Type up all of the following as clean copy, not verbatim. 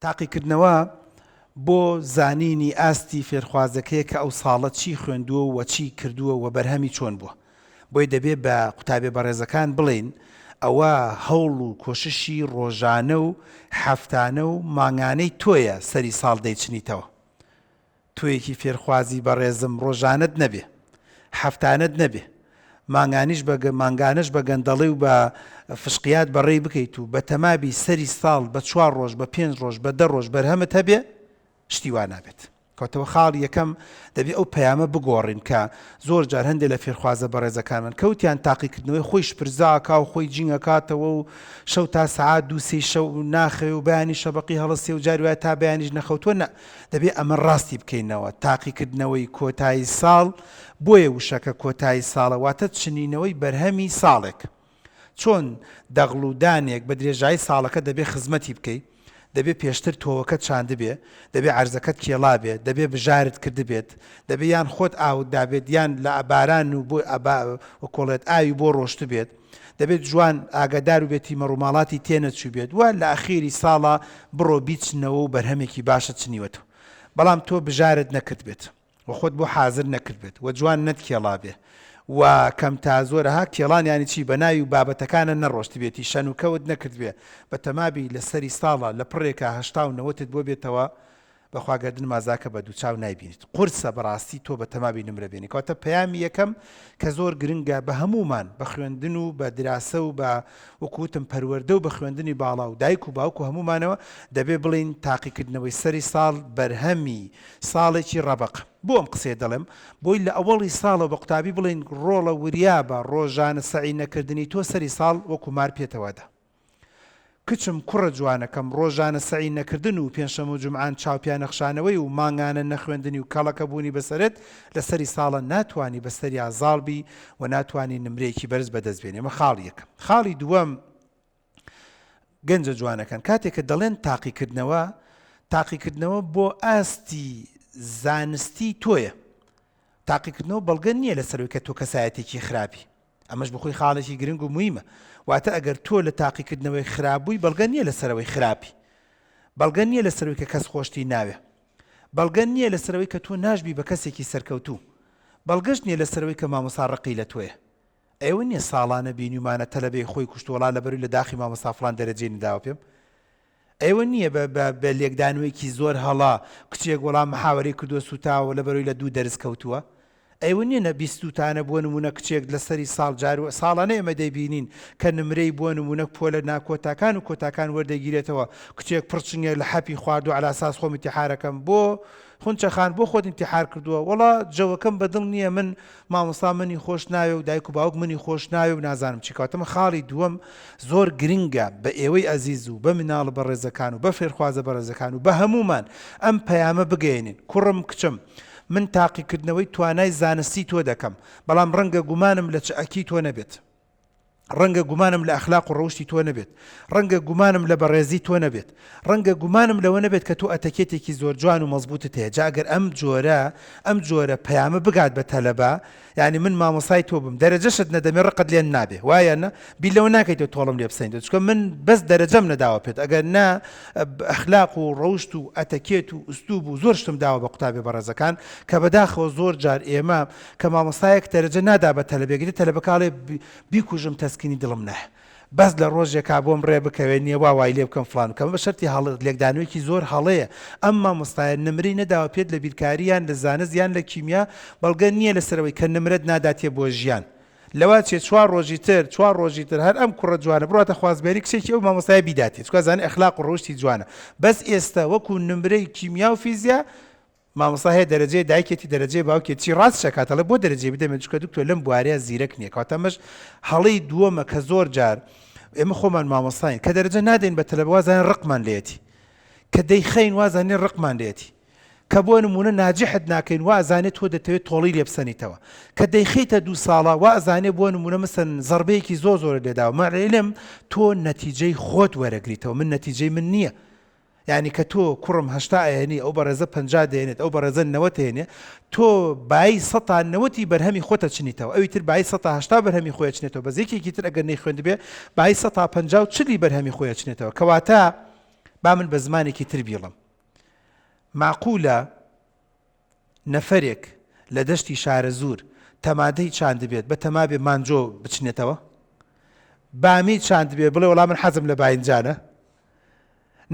تاقیکردنەوە بۆ زانینی ئاستی فێرخوازەکەیە کە ئەو ساڵە چی خوێندووە و چی کردووە و بەرهەمی چۆن بووە. بۆیە دەبێ بە قوتابیە بەڕێزەکان بڵێین ئەوە هەوڵ و کۆششی ڕۆژانە و هەفتانە و مانگانەی تۆیە سەری ساڵ دەیچنیتەوە. تۆیەکی فێرخوازی بەڕێزم ڕۆژانەت نەبێ هەفتانەت نەبێ مانگانیش بە مانگانەش بە گەندەڵی و بە فشقیات بەڕێی بکەیت و بە تەمابی سەری ساڵ بە چوار ڕۆژ بە پێنج ڕۆژ بە دە ڕۆژ بەرهەمت هەبێ شتی وا نابێت. کەوتەوە خاڵی یەکەم دەبێ ئەو پەیامە بگۆڕین کە زۆر جار هەندێ لە فێرخوازە بەڕێزەکانمان کەوتیان تاقیکردنەوەی خۆی شپرزا ئەکا و خۆی جینگ ئەکاتەوە و شەو تا سەعات دوو سێی شەو ناخەوێ و بەیانی شەبەقی هەڵەسێ و جاری وایە تا بەیانیش نەخەوتووە نا دەبێ ئەمە ڕاستی بکەینەوە، تاقیکردنەوەی کۆتایی ساڵ، بۆیە وشەکە کۆتایی ساڵە، واتە چنینەوەی بەرهەمی ساڵێک. چۆن دەغڵ و دانێک بە درێژایی ساڵەکە دەبێ خزمەتی بکەی، دەبێ پێشتر تۆوەکەت چاندبێ، دەبێ عەرزەکەت کێڵابێ، دەبێ بژارت کردبێت، دەبێ یان خۆت ئاوت دابێت یان لە باران و بۆ وەکۆڵێت ئاوی بۆ ڕۆشتبێت. دەبێت جوان ئاگادار بێتی مەڕوماڵاتی تێنەچووبێت و لە ئەخیری ساڵا بڕۆ بیچنەوە و بەرهەمێکی باشت چنیوەتەوە بەڵام تۆ بژارت نەکردبێت و خۆت بۆ حازر نەکردبێت و جوان نەتکێڵابێ و کەم تا زۆر ها کێڵان یانی چی بە ناوی و بابەتەکانە نەڕۆشتبێتی شەن و کەوت نەکردبێ بە تەمابی لە سەری ساڵا لە پڕێکا هەشتا و نەوەتت بۆ بێتەوە بەخوا گەردن مازاکە بە دووچاو نایبینیت قورسە بەڕاستی تۆ بەتەمابی نمرە بێنی کەواتە پەیامی یەکەم کە زۆر گرنگە بە هەموومان بە خوێندن و بە دراسە و بە وەکو وتم پەروەردە و بە خوێندنی باڵا و دایک و باوک و هەموومانەوە دەبێ بڵێین تاقیکردنەوەی سەری ساڵ بەرهەمی ساڵێکی ڕەبەق بۆ ئەم قسەیە دەڵێم بۆی لە ئەوەڵی ساڵەوە بە قوتابی بڵێین ڕۆڵە وریابە ڕۆژانە سەعی نەکردنی تۆ سەری ساڵ وەکو مار پێتەوە دا. کچم کوڕە جوانەکەم ڕۆژانە سەعی نەکردن و پێنجشەم و جومعان چاوپیانەخشانەوەی و مانگانە نەخوێندنی و کەڵەکە بوونی بەسەرت لە سەری ساڵە ناتوانی بەسەریا زاڵ بی و ناتوانی نمرەیەکی بەرز بەدەست بێنی ئەمە خاڵی یەکەم خاڵی دووەم گەنجە جوانەکان کاتێک کە دەڵێن تاقیکردنەوە تاقیکردنەوە بۆ ئاستی زانستی تۆیە تاقیکردنەوە بەڵگە نییە لەسەرەوەی کە تۆ کەسایەتێکی خراپی ئەمەش بەخۆی خاڵێکی گرنگ و مویمە. واتە ئەگەر تۆ لە تاقیکردنەوەیەک خراپ بووی بەڵگە نییە لەسەرەوەی خراپی. بەڵگە نییە لەسەرەوەی کە کەس خۆشتی ناوێ. بەڵگە نییە لەسەرەوەی کە تۆ ناشبی بە کەسێکی سەرکەوتوو. بەڵگەش نییە لەسەرەوەی کە مامۆستا ڕقی لە تۆیە. ئێوە نییە ساڵانە بینیومانە تەلەبەی خۆی کوشتووە وەڵا لەبەروی لە داخی مامۆستا فڵان دەرەجەی نەداوە پێم. ئێوە نییە بە بە بە لێکدانەوەیەکی زۆر هەڵە کچێک وەڵا محاوەرەی کردووە سووتاوە لەبەرەوەی لە دوو دەرس کەوتووە؟ ئێوە نییە نە بیستووتانە بۆ نموونە کچێک لە سەری ساڵ جار ساڵانە ئێمە دەیبینین کە نمرەی بۆ نموونە پۆلە ناکۆتاکان و کۆتاکان وەردەگیرێتەوە کچێک پڕچنگێک لە حەپی خواردووە عەلاساس خۆم ئینتیحارەکەم بۆ خونچە خان بۆ خۆت ئینتیحار کردووە وەڵا جەوەکەم بە دڵ نییە من مامۆستا منی خۆش ناوێ و دایک و باوک منی خۆش ناوێ و نازانم چی کەواتە من خاڵی دووەم زۆر گرنگە بە ئێوەی ئەزیز و بە مناڵە بەڕێزەکان و بە فێرخوازە بەڕێزەکان و بە هەموومان ئەم پەیامە بگەیەنین کوڕم کچم من تاقیکردنەوەی توانای زانستی تۆ دەکەم بەڵام ڕەنگە گومانم لە چەکی تۆ نەبێت. ڕەنگە گومانم لە ئەخلاق و ڕەوشتی تۆ نەبێت، ڕەنگە گومانم لە بەڕێزی تۆ نەبێت، ڕەنگە گومانم لەوە نەبێت کە تۆ ئەتەکێتێکی زۆر جوان و مەزبوتت هەیە، جا ئەگەر ئەم جۆرە ئەم جۆرە پەیامە بگات بە تەلەبە، یانی من مامۆستای تۆ بم دەرەجەشت نەدەمێ ڕقت لێم نابێ وایە یان نا؟ بیر لەوە ناکەیتەوە تۆڵەم لێ بسەنیتەوە چونکە من بەس دەرەجەم نەداوە پێت ئەگەر نا ئەخلاق و ڕەوشت و ئەتەکێت و ئسلوب و زۆر شتم داوە بە قوتابیە بەڕێزەکان کە بەداخەوە زۆر جار ئێمە کە مامۆستایەک دەرەجە نادا بە تەلەبێک ئیتر تەلەبەکە ئەڵێ بیکوژم تەسکینی دڵم نایە بەس لە ڕۆژێکا بۆم ڕێ بکەوێ نیە وا وای لێ بکەم فڵان بکەم بە شەرتی هەڵە لێکدانەوەیەکی زۆر هەڵەیە ئەم مامۆستایە نمرەی نەداوە پێت لە بیرکاری یان لە زانست یان لە کیمیا بەڵگە نیە لەسەر ئەوەی کە نمرەت ناداتێ بۆ ژیان لەوە چێ چوار ڕۆژی تر چوار ڕۆژی تر هەر ئەم کوڕە جوانە بڕاتە خوازبێنی کچێکی ئەو مامۆستایە بیداتێ چونکە زانی ئەخلاق و ڕەوشتی جوانە بەس ئێستا وەکو نمرەی کیمیا و فیزیا مامۆستا هەیە دەرەجەی دایکێتی دەرەجەی باوکێتی چی ڕاستش ئەکات ئەڵێ بۆ دەرەجەی بدەمێ چونکە دکتۆر لەم بوارەیا زیرەک نییە کەواتە ئەمەش هەڵەی دووەمە کە زۆر جار ئێمە خۆمان مامۆستاین کە دەرەجە نادەین بە تەلەبە وازانین ڕقمان لێتی کە دەیخەین وازانین ڕقمان لێتی کە بۆ نمونە ناجحت ناکەین وا ئەزانێت تۆ دەتەوێت تۆڵی لێ بسەنیتەوە کە دەیخەیتە دوو ساڵە وا ئەزانێ بۆ نمونە مەسەن زەربەیەکی زۆر زۆرت لێداوە مەعلم تۆ نەتیجەی خۆت وەرەگریتەوە من نەتیجەی من نییە یانی کە تۆ کوڕم 80 ئەهێنی ئەو بەڕێزە 50 دێنێت ئەو بەڕێزە نەوەت هێنێ تۆ بایی سەتا نەوەتی بەرهەمی خۆتە چنیتەوە ئەوی تر بایی سەتا 80 بەرهەمی خۆی ئەچنێتەوە بەس یەکێکی تر ئەگەر نەیخوێندبێ بایی سەتا 50 و چلی بەرهەمی خۆی ئەچنێتەوە کەواتە. با من بە زمانێکی تر بیڵم مەعقولە نەفەرێک لە دەشتی شارەزوور تەمادەی چاندبێت بە تەمابێ مانجۆ بچنێتەوە؟ بامی چاندبێ بڵێ وەڵا من حەزم لە باینجانە؟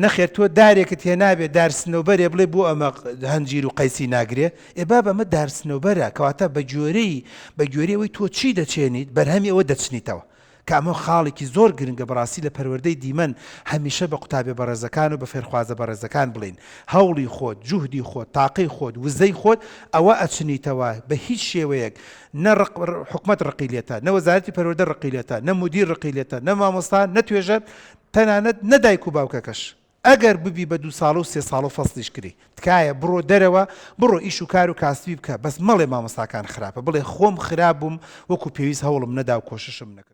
نەخێر تۆ دارێکت هێنابێ دار سنەوبەرێ بڵێ بۆ ئەمە هەنجیر و قەیسی ناگرێ؟ ئێ بابە ئەمە دار سنەوبەرە کەواتە بە گوێرەی بە گوێرەی ئەوەی تۆ چی دەچێنیت بەرهەمی ئەوە دەچنیتەوە. کە ئەمە خاڵێکی زۆر گرنگە بەڕاستی لە پەروەردەی دیمەن هەمیشە بە قوتابیە بەڕێزەکان و بە فێرخوازە بەڕێزەکان بڵێین هەوڵی خۆت جوهدی خۆت تاقەی خۆت وزەی خۆت ئەوە ئەچنیتەوە بە هیچ شێوەیەک نە ڕق حکومەت ڕقی لێتە نە وەزارەتی پەروەردە ڕقی لێتە نە مودیر ڕقی لێتە نە مامۆستا نە توێژەر تەنانەت نە دایک و باوکەکەش ئەگەر ببی بە دوو ساڵە و سێ ساڵە و فەسڵیش کری تکایە بڕۆ دەرەوە بڕۆ ئیش و کار و کاسبی بکە بەس مەڵێ مامۆستاکان خراپە بڵێ خۆم خراپ بووم وەکو پێویست هەوڵم نەدا و کۆششم نەکرد.